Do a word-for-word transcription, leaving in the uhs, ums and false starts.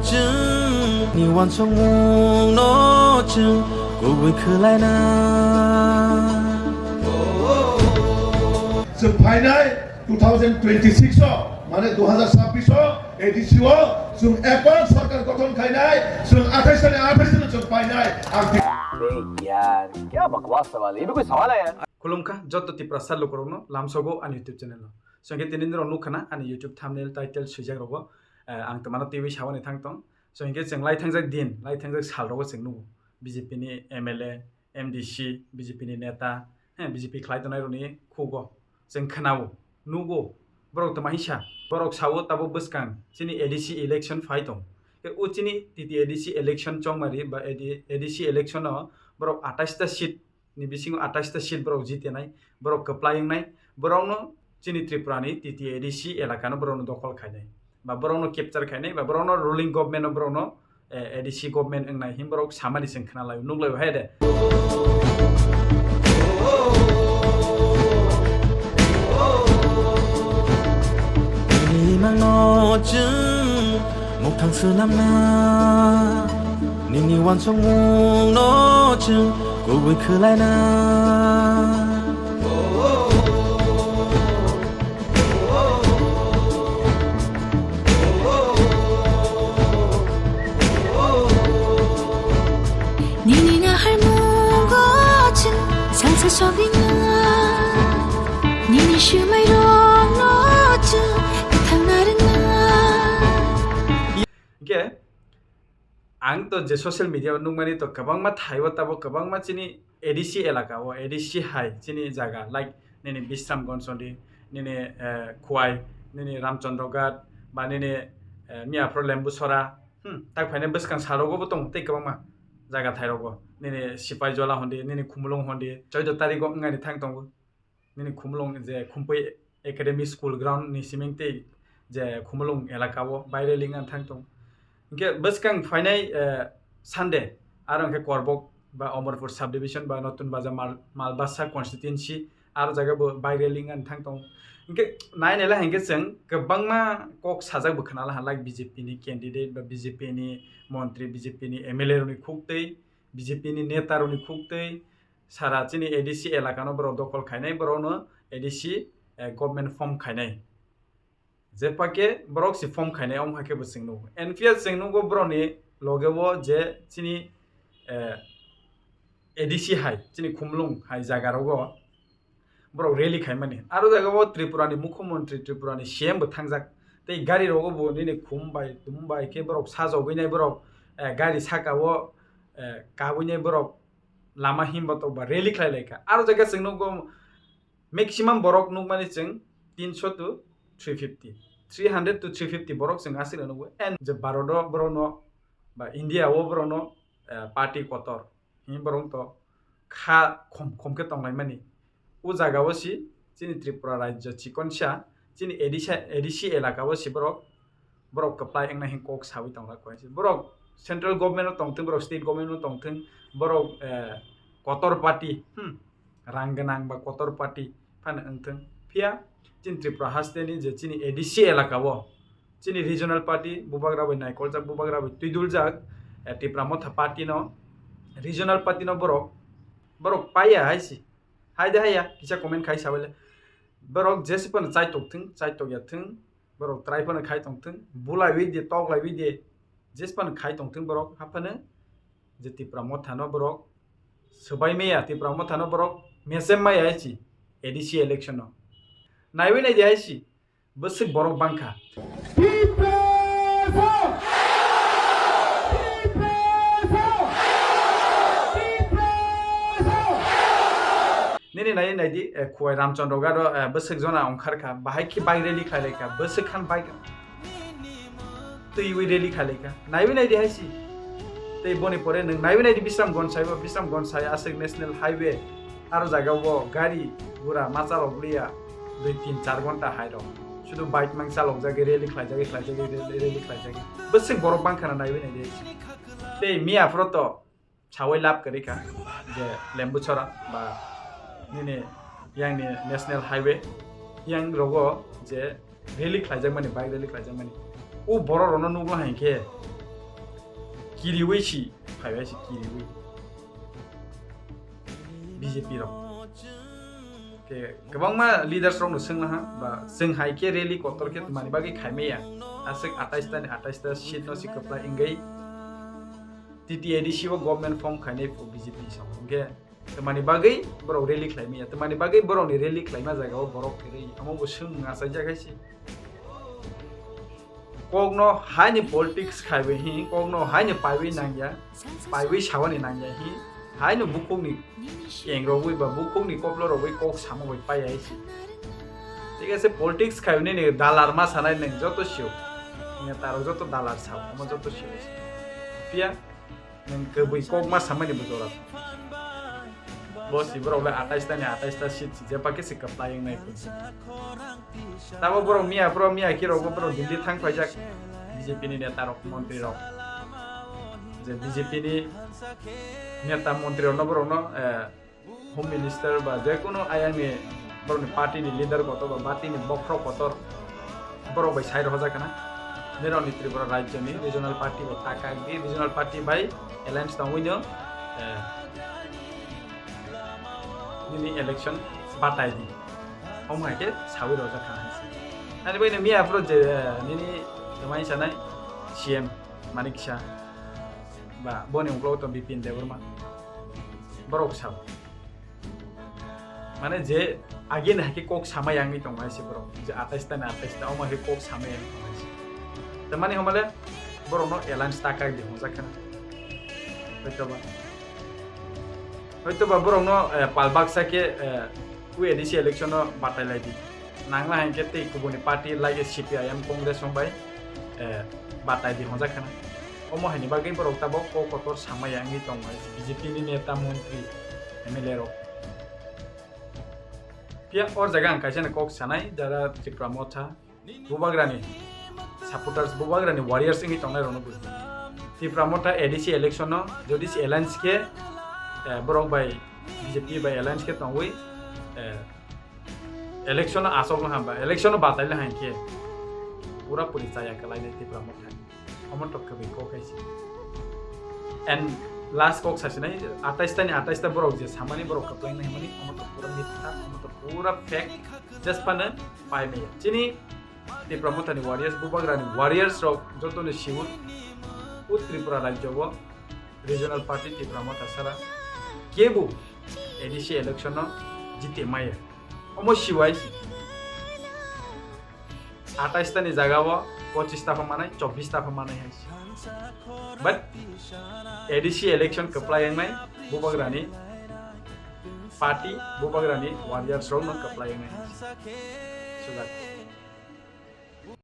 Chwngni uansukmungno chwng kubui khwlaina. Chwng phainai two thousand twenty-six o, mane dui hazar chabbish o, A D C o chwng ekbar sarkar gothon khainai, chwng athais sani athais no chwng painai. Ang Hey yaar, kya bakwas sawal hai? Ye bhi koi sawal hai yaar? Khulumkha joto Tiprasa lukurokno lamsogo ani YouTube channel o. Chwngkhe tini norok nukha na ani YouTube thumbnail, title swijak rogo, eh, ang twmano twiwi sawani thang tong. Chwngkhe chwng lai thangjak din, lai thangjak sal rogo chwng nugo. B J P ni M L A, M D C, B J P ni neta, he, B J P khlai tongnai rokni khugo. Chwng khwnao, nugo. Borok twma hisa, borok sao tabuk bwskang chini A D C election phai tong. Khe o chini T T A D C election chongmari ba A D, A D C election o borok atais ta seat ni bisingo atais ta seat borok jitenai, borok kwplai wngnai, borokno chini Tripura ni T T A D C elaka no borokno dokhol khainai, ba borokno capture khainai, ba borokno ruling government no borokno, eh, A D C government wngnai hin borok samani chwng khna lai, nuk lai hai de. Imangno chwng Muktang swnamna, nini uansukmungno chwng kubui khwlaina. Nini naharmungo chwng salsa sogwina, nini swmairokno chwng kwthang narwkna. Hingke, ang to je social media o nukmani to kwbangma thai o tabuk kwbangma chini A D C elaka o, A D C hai chini jaga, like nini Bisramganj hondi, nini, eh, Khowai, nini Ramchandra Ghat, ba nini, eh, Miyaphoro Lembusora, hmm, tak phainai bwskang sal rogo bo tongo tei kwbangma jaga thai rogo, nini Sipaijola hondi, nini Khumulwng hondi, chauda tarik o wngani thang tongo. Nini Khumulwng je Khumpui Academy School ground ni siming tei je Khumulwng elaka o bai rally wngna thang tong. Hingke bwskang phainai, eh, Sunday aro hingke Korbok ba Omorpur subdivision ba Notun Baja Mal-, Malbasa constituency aro jaga bo bai rally wngna thang tong. Hingke nai naila hingke chwng kwbangma kok sajak bo khna laha, like B J P ni candidate ba B J P ni montri, B J P ni M L A rokni khuktwi, B J P ni neta rokni khuktwi, sara chini A D C elaka no borok dokhol khainai, borok no A D C, eh, government form khainai. Jepake borok si form khainai, omo hai khe bo chwng nugo. N P S chwng nugo borok ni loge o je chini, eh, A D C hai, chini Khumulwng hai jaga rogo borok rally khaimani. Aro jaga o Tripura ni Mukhyamantri, Tripura ni C M bo thangjak. Tei gari rogo bo nini khum bai, tum bai khe borok sajogwi nai borok, eh, gari saka o, eh, kabui nai borok lama himba tok ba rally khlai lai kha. Aro jaga chwng nukgo maximum borok nukmani chwng tinsho to three fifty, three hundred to three fifty borok chwng aswk nukgo. And je Bharat o borok no ba India o borok no, eh, party kotor hin borok to kha khom khom khe tonglaimani. O jaga o si chini Tripura rajyo chikonsa, chini A D C, A D C elaka o si borok, borok kwplai wngna hin kok sawi tongla koi. Borok central government o tongthwng, borok state government o tongthwng, borok, eh, kotor party, hmm, rang gwnang ba kotor party phano wngthwng. Phiya chini Tripura haste ni je chini A D C elaka o, chini regional party bubagra bai naikoljak, bubagra bai twiduljak, eh, Tipra Motha party no, regional party no borok, borok paiya hai si. Hai de haiya, kisa comment khai sabaile. Borok jesi phano chai tokthwng, chai tokya thwng, borok try phano khai tongthwng, bulaiwi de, toklaiwi de, jesi phano khai tongthwng borok, haphano je Tipra Motha no borok swbai maya, Tipra Motha no borok mesem maya hai si A D C election no. Naiwi nai de hai si, bwswk borok bangkha. Nini nai nai di, eh, Khowai Ramchandra Ghat o, eh, bwswk jona ongkhar kha, bahai khe bike rally khlai lai kha, bwswk khan bike twiwi rally khlai lai kha. Naiwi nai di hai si. Tei boni pore nwng naiwi nai di Bisramganj sai bo, Bisramganj sai aswk national highway. Aro jaga o gari gura masa rok liya dui tin char ghonta hai rok. Sudu bike mang chalok jagwi rally khlai jagwi, khlai jagwi, rally, rally khlai jagwi. Bwswk borok bangkha na naiwi nai di hai si. Tei miya phoro to sawi lab kwrwi kha je Lembuchora ba nini yang ni national highway yang rogo je rally khlaijakmani, bike rally khlaijakmani. O borok rokno nukla hai khe kiriwi si phaibai si kiriwi B J P rok. Ke kwbangma leaders rokno swngna ha ba chwng hai khe rally kotor khe mani bagwi khaimaya aswk atais ta ni atais ta seat no si kwplai wngwi T T A D C o government form khainai phu B J P samo hwnkhe. Tamani bagwi borok rally khlai maya, tamani bagwi borokni rally khlaima jagao borok kwrwi, amo bo swng achaijak hai se. Kokno haini politics khaiwi hi, kokno haini paiwi nangya, paiwi sawani nangya hi, haino bukhukni kengrogwi ba bukhukni koplorogwi kok samo bai paiya hai se. Thik ase, politics khaiwi nini dalar ma sanai nwng joto sio. Netarok joto dalar sao, omo joto sio. Phiya Nwng kwbwi kok ma samani bo jora. Bo si borok le atais ta ni atais ta seat si jepa khe si kwplai wngnai kho. Tabo borok miya, borok miya khe rok bo borok Delhi thang phaijak B J P ni neta rok, montri rok. Je B J P ni neta montri rok no borok no, eh, Home Minister ba je kono ayang ni borok ni party ni leader kotor ba party ni bokhorok kotor borok bai sai rohorjak khna. Nirok ni Tripura rajyo ni regional party bai taka di, regional party bai alliance tangwi no, eh, nini election batai di. Omo hai khe sawi rohorjak khna hai se. Ani bai no miya aphuru je, eh, nini tongmani sanai C M Manik Saha ba boni uklogo tong Bipin Debbarma. Borok sao. Mane je agini hai khe kok samai yangwi tongmani se borok. Je atais ta ni atais ta, omo hai khe kok samai yangwi tongmani se. Tamani homale borokno alliance ta kak di hwnjak khna. Hoitoba. Hoitoba borokno, eh, pal baksa khe, eh, U A D C election no batai lai di. Nangla hai khe tei kubuni party like C P I M, Congress rok bai, eh, batai di hwnjak khna. Omo hai ni bagwi borok tabok kok kotor samai yangwi tongo B J P ni neta, montri, M L A rok. Phiya or jaga ang kaisa ni kok sanai, jara Tipra Motha, Bubagrani supporters, Bubagrani warriors wngwi tongnai rokno buji. Tipra Motha A D C election no jodi se alliance khe, eh, borok bai B J P bai alliance khe tongwi, eh, election no asok no hamba, election no batai le hai khe pura puri chaya kwlai le Tipra Motha. Omo tok kwbwi kok hai se. And last kok sasinai, atais ta ni atais ta borok je samani borok kwplai nai hwnmani, omo tok pura mitha, omo tok pura fake, just phano pai maya. Chini Tipra Motha ni warriors, Bubagra ni warriors rok joto ni siun o Tripura rajyo o regional party Tipra Motha sara kebo A D C election no jiti maya. Omo siwai atais ta ni jaga o pochis ta pha manai, chobbish ta pha manai hai se. But A D C election kwplai wngnai Bubagra ni party, Bubagra ni warriors rok no kwplai wngnai hai se. Sugar.